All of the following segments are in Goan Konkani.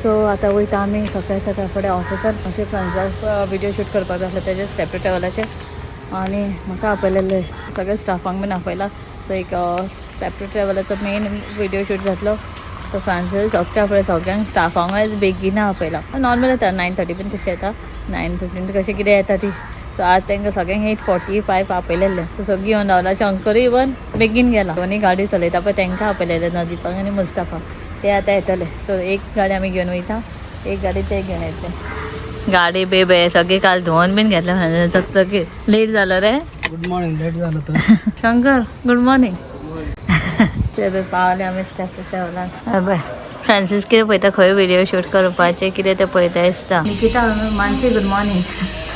सो आतां वयता आमी सकाळी सकाळी फुडें ऑफिसान. अशें फ्रेंड्साक व्हिडियो शूट करपाक जाय आसलें तेजे स्टेप टू ट्रॅवलाचेर आनी म्हाका आपयलेलें, सगळे स्टाफांक बीन आपयला. सो एक स्टेप टू ट्रॅवलाचो मेन व्हिडियो शूट जातलो. सो फ्रांसीस सगळ्या फुडें सगळ्यांक स्टाफांक बेगीन आपयला. नॉर्मल येता 9:30 बीन तशें येता, 9:15 कशें कितें येता ती. सो आज तांकां सगळ्यांक 8:45 आपयलेलें. सो सगळीं येवन रावला. शंकरूय इवन बेगीन गेला. दोनी गाडी चलयता पळय तांकां आपयलेलें, नदीपाक आनी मुस्ताफाक. ते आतां येतले. सो एक गाडी आमी घेवन वयता, एक गाडी ते घेवन येतले. गाडी बेबे सगळी काल धुवन बीन घेतले. चकचकीत. लेट जालो रे. Good morning. लेट झालं तर. Shankar, good morning. ते पळय पावले आमी स्टेप ट्रॅवलान. पळय फ्रांसीस कितें पळयता, खंय व्हिडिओ शूट करपाचें कितें तें पळयता दिसता. निकिता, मानसी, गुड मॉर्निंग.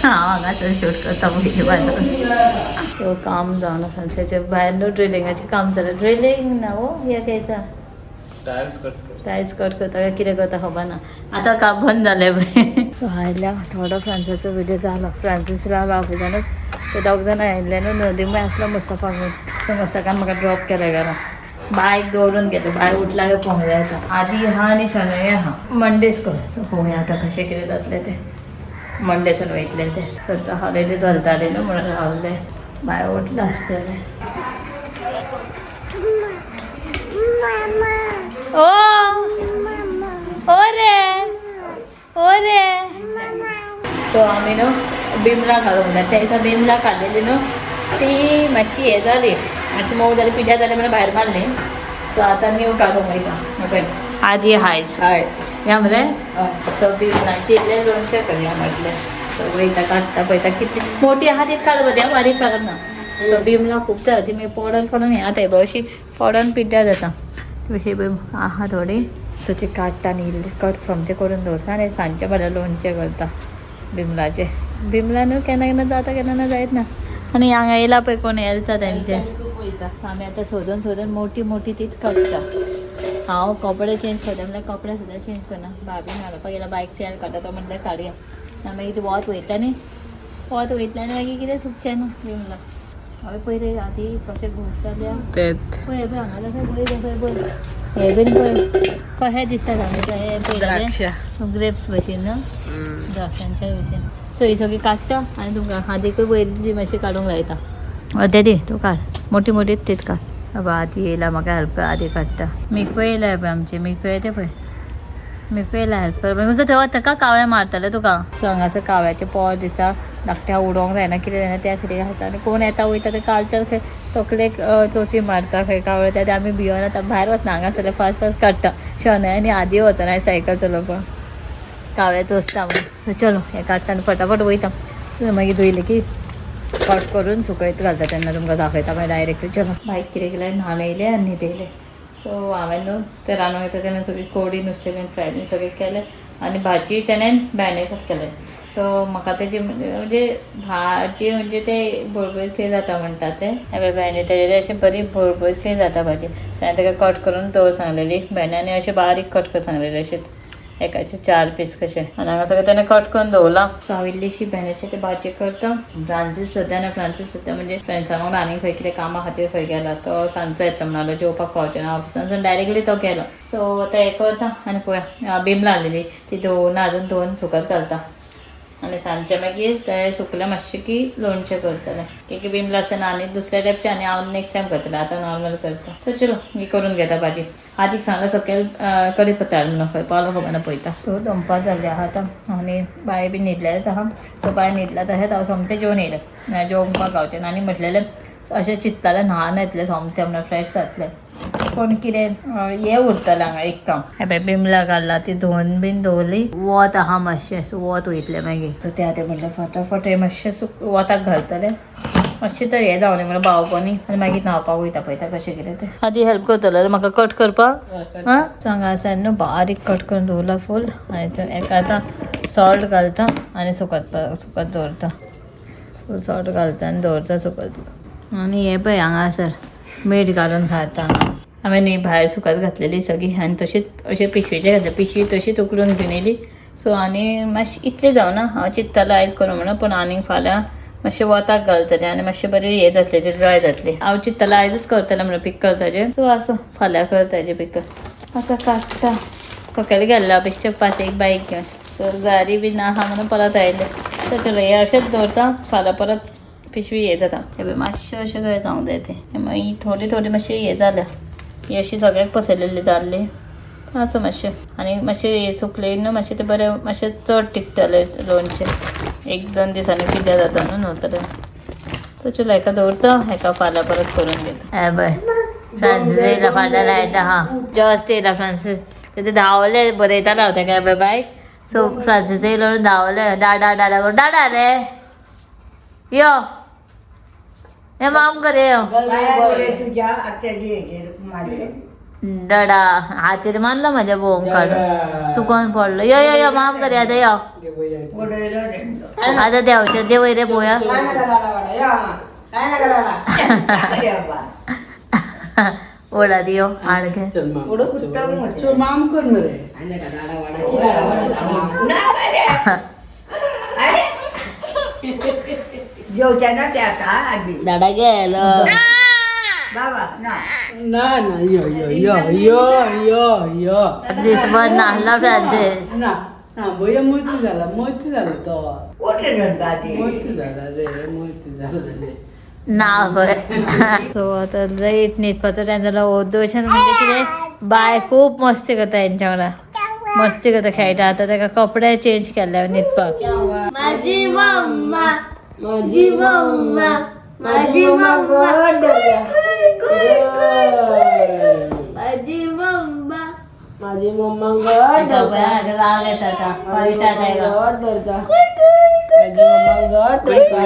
हांव हांगासर शूट करता पयलीं बाजून. काम जावन फ्रांसीसाचें भायर न्हू ड्रिलिंगाचें काम जालें. ड्रिलिंग ना हो, हे कायचा. टायल्स कट कर. टायल्स कट करता काय कितें करता खबर ना. आतां काम बंद जालें पळय. सो आयल्या थोडो फ्रांसाचो व्हिडिओ जालो. फ्रांसीस रावलो ऑफिसानूच. ते दोग जाणां आयिल्ले न्हू, नदीमूय आसलो मुस्तफा. सो मुस्तफान म्हाका ड्रॉप केलें घरा. बायक दवरून गेलो. बाय उठला काय पळोवंक जाय. आतां आदी आहा आनी शनय आहा. मंडेज कर. सो पळोवया आतां कशें कितें जातलें तें. मंडेसून वयतलें तें. सद्दां हॉलिडे चलताले न्हू म्हणून रावले. बाय उठलां आसतलें. ओ ओ रे ओ रे. सो आमी न्हू बिमलां घालूंक जाय. त्या दिसा बिमलां काडलेली न्हू, ती मातशी हें जाली, मातशी मोव जाली, पिड्ड्यार जाली म्हणून भायर मारली. सो आतां न्यू काडूंक वयता. पळय आजी हायज. हाय. या मरे. सो बिमलांची इल्लें लोणचें करया म्हटलें. सो वयता काडटा, पळयता कितली मोटी आहा तीच काडपा ती, बारीक काडप ना. सो बिमलां खूब जाता ती मागीर पडोन पडोन हें जाता, अशी पडोन पिड्ड्यार जाता. अशी आहा थोडी. सो ती काडटा आनी इल्ली कट सोमचें करून दवरता आनी सांजचें फाल्यां लोणचें करता बिमलाचें. बिमलां न्हू केन्ना केन्ना जाता, केन्ना केन्ना जायत ना. आनी हांगा येयला पळय कोण येता तेंचे. आमी आतां सोदून सोदून मोटी मोटी तीच काडटा. हांव कपडे चेंज करता म्हणल्यार कपडे सुद्दां चेंज करना. भाभी न्हाणोवपाक गेला, बायक तेल काडटा. तो म्हटल्यार काडया ना. मागीर ती वत वयता न्ही, वत वयतलें आनी मागीर कितें सुकचें ना बिमलां. हांवें पळय रे आदी कशें घोस जाल्या. तेच. पळय पळय हांगा जाता. पळय पळय पळय, हे बीन पळय कशें दिसता सांगता. हे पळय. द्राक्ष. ग्रेप्स भशेन न्हू, द्राक्षांच्या भशेन. सो ही सगळी काडटा आनी तुमकां आदीकूय वयली मातशी काडूंक लायता. देदी तूं काड, मोठी मोठी तीच काड. बाबा आदी येयला म्हाका हेल्प कर. आदी काडटा. मिकू येयला पळय आमचे. मिकू येते पळय. मिकू येयला हेल्प कर. मिकू थंय वता का कावळे मारतले तुका. सो हांगासर कावळ्याचे पोर दिसता. धाकट्या उडोवंक जायना, कितें जायना, त्या खातीर घालता. आनी कोण येता वयता ते कालच्यान खंय तकलेक चोंची मारता खंय कावळे. त्या आमी भियोन आतां भायर वतना हांगासरले फास्ट फास्ट काडटा. शनय आनी आदी वचना सायकल चलोवपाक, कावळे चोंचता म्हणून. सो चलो, हें काडटा आनी फटाफट वयता. सो मागीर धुयलें की कट करून सुकयत घालता, तेन्ना तुमकां दाखयता मागीर डायरेक्टली. चलो, बायक कितें केलें, न्हाणयलें आनी न्हिदयलें. सो हांवें न्हू ते रांदूंक वयता तेन्ना सगळी कोडी नुस्तें बीन फ्राय बीन सगळें केलें आनी भाजी तेणें भेंडे कट केले. सो म्हाका तेजी म्हणजे भाजी म्हणजे ते भरभरीत कितें जाता म्हणटा ते. हे भेंडे तेजे अशी बरी भरभरीत कितें जाता भाजी. सो हांवें ताका कट करून दवर सांगलेली भेंडे आनी अशें बारीक कट कर सांगलेले, अशें एकाचे चार पीस कशे. आनी हांगा सगळें तेणें कट करून दवरलां. सो हांव इल्लीशी भेंड्याची ती भाजी करता. फ्रांसीस सद्या ना. फ्रांसीस सद्या म्हणजे फ्रेंड्सां वांगडा आनी खंय कितें कामा खातीर खंय गेला. तो सांजचो येतलो म्हणालो, जेवपाक पावचें ना. ऑफिसांसून डायरेक्टली तो गेलो. सो आतां हें करता आनी पळोवया. बिमलां हाडलेली ती धुवन अजून धुवन सुकत घालता आनी सांजचें मागीर ते सुकलें मातशें की लोणचें करतलें. की बिमलां आसतना आनी दुसऱ्या टायपचें आनी हांव नेक्स्ट टायम करतलें. आतां नॉर्मल करता. सो चलो, मी करून घेता भाजी. आदीक सांगला सकयल कडी पत्ता हाड म्हणून. खंय पावलो खबर ना, पळयता. सो दनपार जाल्ली आहा आतां आनी बाय बी न्हिदलेलें आहा. सो बाय न्हिदला तशेंच हांव सोमतें जेवन येयलें. जेवपाक गावचें ना आनी म्हटलेलें अशें चिंत्तालें, न्हाण येतलें सोमतें म्हणल्यार फ्रेश जातलें, पूण कितें हें उरतलें हांगा एक काम. हें पळय बिमलां काडला, ती धुवन बीन दवरली. वत आहा मातशें, सो वत वयतलें मागीर. सो ते आतां म्हटलें फटाफट हें मातशें सुक वताक घालतलें मातशें तर हें जावं न्ही म्हणल्यार बावकोनी आनी मागीर न्हांवपाक वयता. पळयता कशें कितें तें. आदी हेल्प करतलो म्हाका कट करपाक. आं, सो हांगा आसा न्हू, बारीक कट करून दवरला फूल. आनी हेका आतां सॉल्ट घालता आनी सुकत सुकत दवरता. फूल सॉल्ट घालता आनी दवरता सुकत. आनी हें पळय हांगासर मीठ घालून खाता. हांवें न्ही भायर सुकत घातलेली सगळी आनी तशीच अशें पिशवेचें घातलें. पिशवी तशीच उकडून घेवन येयली. सो आनी मातशें इतलें जावना. हांव चिंत्तालें आयज करूं म्हणून, पूण आनीक फाल्यां मातशें वताक घालतलें आनी मातशें बरें हें जातलें, तें ड्राय जातलें. हांव चिंत्तालें आयजूच करतलें म्हणून पिक्कल ताजें. सो आसूं, फाल्यां करता तेजें पिक्कल. आतां काडटा. सकयल गेल्लो बेश्टे पांच एक बायक घेवन. सो गाडी बी ना आहा म्हणून परत आयले. सो चलो हें अशेंच दवरता, फाल्यां परत पिशवी हे जाता. हे पळय मातशें अशें काय जावंक जाय तें. मागीर थोडी थोडी मातशी हें जाल्या, ही अशी सगळ्याक पसरलेली जाल्ली आसूं मातशें. आनी मातशें हें सुकलें न्हू मातशें तें बरें मातशें चड टिकतलें लोणचें. एक दोन दिसांनी पिड्ड्यार जाता न्हू नंतर. सो चलो हेका दवरता, हेका फाल्यां परत करून घेता. हे पळय फ्रांसीस येयला फाल्यां लायट आहा, जस्ट येयला फ्रांसीस. ते धांवले बरयता हांव तेका बाय बाय. सो फ्रांसीस येयलो म्हणून धांवले डाडा डाडा करून. डाडा रे यो, हे माम करे यो. तुझ्या आत्याची हेजेर मारले. डाडा हातीर मारलो म्हज्या भोंवक काडून, चुकोन पडलो. यो यो यो माम करे आतां यो. उडयलो रे. आतां देंवचें देंवय रे पोया. ओडा दियो हाड घे. चल माम. उत्तम. चल माम कर मरे. जेवताना ते आता आधी. दाडा गेलो. बाबा ना. ना ना, यो यो यो यो यो यो. दिसभर नाहला फ्रांसीस. ना ना भोया, मोती झाला, मोती झाला तो. उठ रे आधी. मोती झाला रे, मोती झाला रे. ना खंय. सो आतां लेट न्हिदपाचो टायम जालो. दोशान म्हणजे कितें बाय खूब मस्ती करता हेंच्या वांगडा, मस्ती करता खेळटा. आतां ताका कपडे चेंज केल्ले न्हिदपाक. माझी मम्मा, माझी मम्मा, माझी मम्मा, माझी मम्मा, माझी मम्मा गड. राग येता आतां, कळटा ताका. गड धरता माझी मम्मा, गड धरता.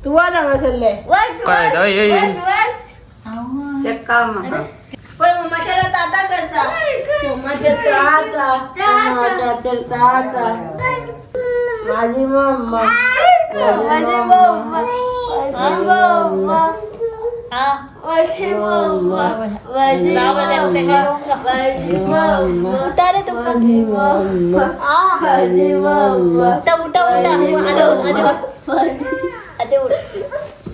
तू वाज हांगासरले. काय ते काम आहा. पळय मम्माच्या ताता करता, मम्माच्या ताता, मम्माच्या ताता. माझी मम्मा, माझी मम्मा, माझी मम्मा, माझी मम्मा, माझी मम्मा, माझी मम्मा, उठा रे तुमका. माझी मम्मा, माझी मम्मा. उठा उठा उठा, आदे उठ, आदे उठ, आदे उठ.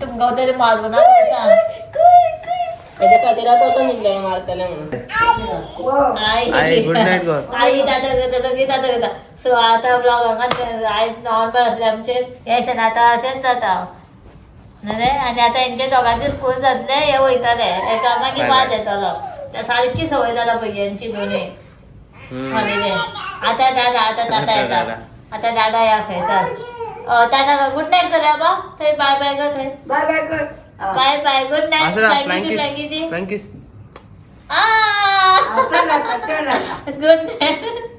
तुमकां तरी मारू ना सांग. हेच्या खातीर तसो न्हिदलेलो मारतले म्हणून. आई आई, good night गो. आई ताता करता, सगळी ताता करता. सो आता ब्लॉग हांगाच आयज नॉर्मल आसले आमचे हे दिसांनी आतां अशेंच जाता न्हय रे. आनी आतां हेंचे दोगांचे स्कूल जातले, हे वयतले एका मागीर Bye वाद bye. येतलो. त्या सारकी संवय जाला भुरग्यांची दोनूय हॉलिडे. आतां दादा, आतां ताता येता, आतां दादा या खंयसर. टाटा गुड नायट कर बा थंय, बाय बाय कर थंय. बाय बाय कर. हा. बाय बाय गुड नायट. असं फ्लँकी फ्लँकीस फ्लँकी फ्लँकीस. आ चल आता, चल आता. Good night.